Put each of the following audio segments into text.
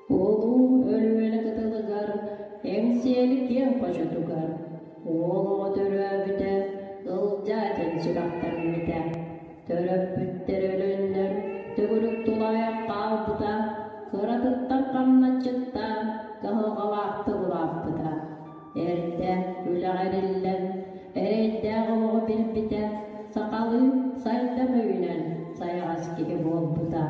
Улуу Өлүөнэ кытылыгар, Эҥсиэли киэҥ хочотугар уол оҕо төрөөбүтэ, Ылдьаа диэн сүрэхтэммитэ. Төрөппүттэр өлөннөр, төгүрүк тулаайах хаалбыта, кыратыттан хамначчыттаан, кыһалҕалаахтык улааппыта. Эрдэ үлэҕэ эриллэн, эрэйдээх олоҕу билбитэ, сахалыы сайдам өйүнэн сайаҕас киһи буолбута.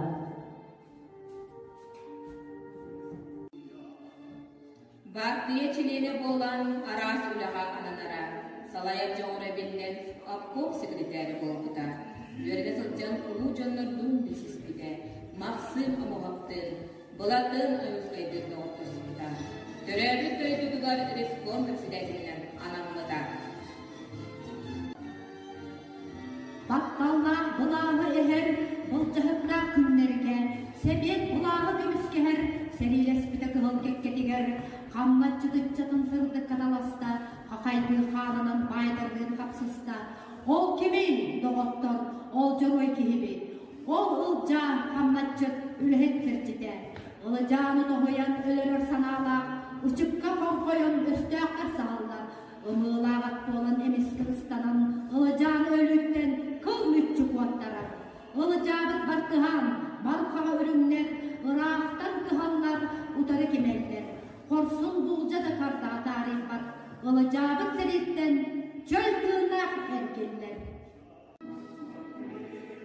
Баартыйа чилиэнэ буолан араас үлэҕэ ананара, салайар дьоҕура биллэн обком секретарэ буолбута. Үөрэнэ сылдьан улуу дьоннордуун билсиспитэ, Махсыым Омуһаптыын, Былатын Ойуускайдыын доҕордоспута. Төрөөбүт дойдутугар ревком председателинэн анаммыта. Тапталлаах былааһы эһэр былдьаһыктаах күннэргэ Сэбиэт былааһы көмүскэһэр сэриилэспитэ кыһыл кэккэтигэр хамначчыт ыччатын сырдыкка таласта, хахайдыы хаанынан баайдардыын хапсыста. Ол кимий, доҕоттор, ол дьоруой киһибит? Ол Ылдьаа хамначчыт үлэһит сирдьитэ. Ылдьааны тоһуйан өлөрөр санаалаах ычыкка хоҥхойон өстөөхтөр саһаллар. Ымыылаах ат буолан эмискэ ыстанан, Ылдьааны өлүүттэн кыл мүччү куоттарар. Ылдьаабыт бартыһаан, бархаҕа үрүҥнэр, ыраахтан кыһаллар, утары кимэллэр. Хорсун булдьа да хардаҕа таарыйбат, Ылдьаабыт сэрииттэн чөл тыыннаах эргиллэр.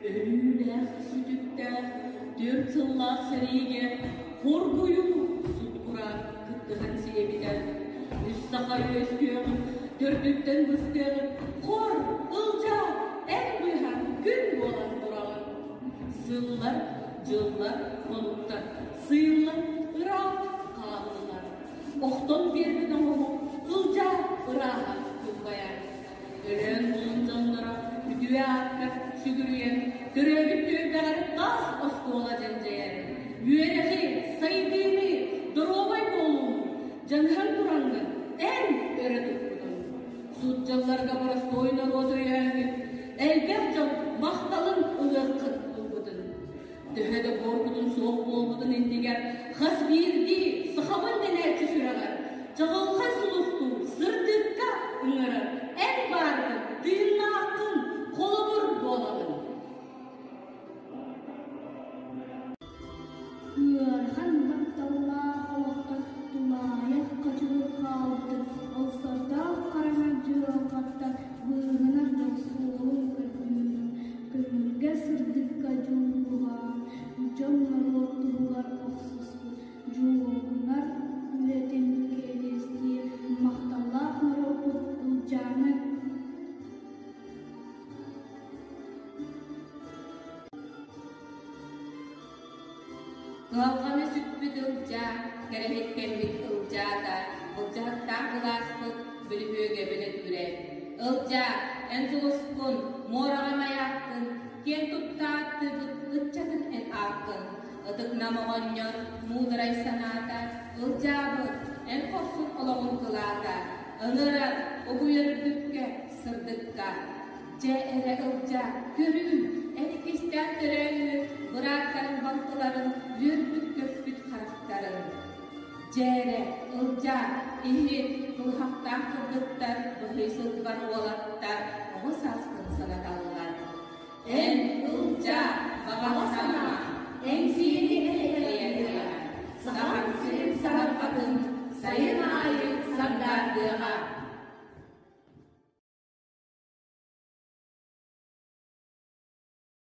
Өлүүлээх, сүтүктээх, түөрт сыллаах сэриигэ хоргуйуу, сут-кураан кыттыһан сиэбитэ. Үс саха үөскүөҕүн, төрдүттэн быстыаҕын хор, ылдьаа, эн быыһаан күн буолан тураҕын. Сыллар, дьыллар, хонуктар сыыллан ыраах хааллылар. Охтон биэрбит оҥоһук ылдьаа ырааһа кылбайар. Өлөөн булун дьонноро үтүө аакка сүгүрүйэн, төрөөбүт түөлбэҕэр таас оскуола дьэндьэйэр. Үөрэҕи, сайдыыны, доруобай буолууну дьаныһан тураҥҥын эн өрө туппутуҥ. Сут дьылларга боростуой норуот өйөөҥҥүн, элбэх дьон махталын ылыаххын ылбытын. Төһө да буоргутун суох буолбутун иннигэр хас биирдии сахабын дэнээччи сүрэҕэр чаҕылхай сулустуу сырдыкка ыҥырар эн бааргын, тыыннааххын, холобур буолаҕын. Ыарахан тапталлаах олохтон тулаайах хачыгыр хаалбытын олсордоох хараҥа дьылҕаттан быыһанар дьол суолун көрдүүрүн, көҥүлгэ сырдыкка дьулуһан, дьон-норуот туһугар охсуспут дьулуһунар үлэтин кэриэстиир махталлаах норуоппут Ылдьааны Кыһалҕаны сүкпүт Ылдьаа, кэрэһит кэммит Ылдьаата, былдьаһыктаах былааспыт бөлүһүөгэ бөлөтүүрэ. Ылдьаа, эн сулускун, муораҕа майааккын, киэн тутта ааттыыбыт ыччатын эн ааккын. Ытык Нам оҕонньор муударай санаата, Ылдьаабыт, эн хорсун олоҕун кылаата, ыҥырар, угуйар үрдүккэ, сырдыкка. Дьэ эрэ Ылдьаа, көрүүй, эн иккистээн төрөөҥҥүн бырааттарын балтыларын үөрбүт-көппүт харахтарын. Дьэ эрэ, Ылдьаа, иһит, кылыһахтаах кыргыттар, быһый сылбар уолаттар оҕо сааскын санаталлар. Эн, Ылдьаа, баҕа санаа, эҥсиэ.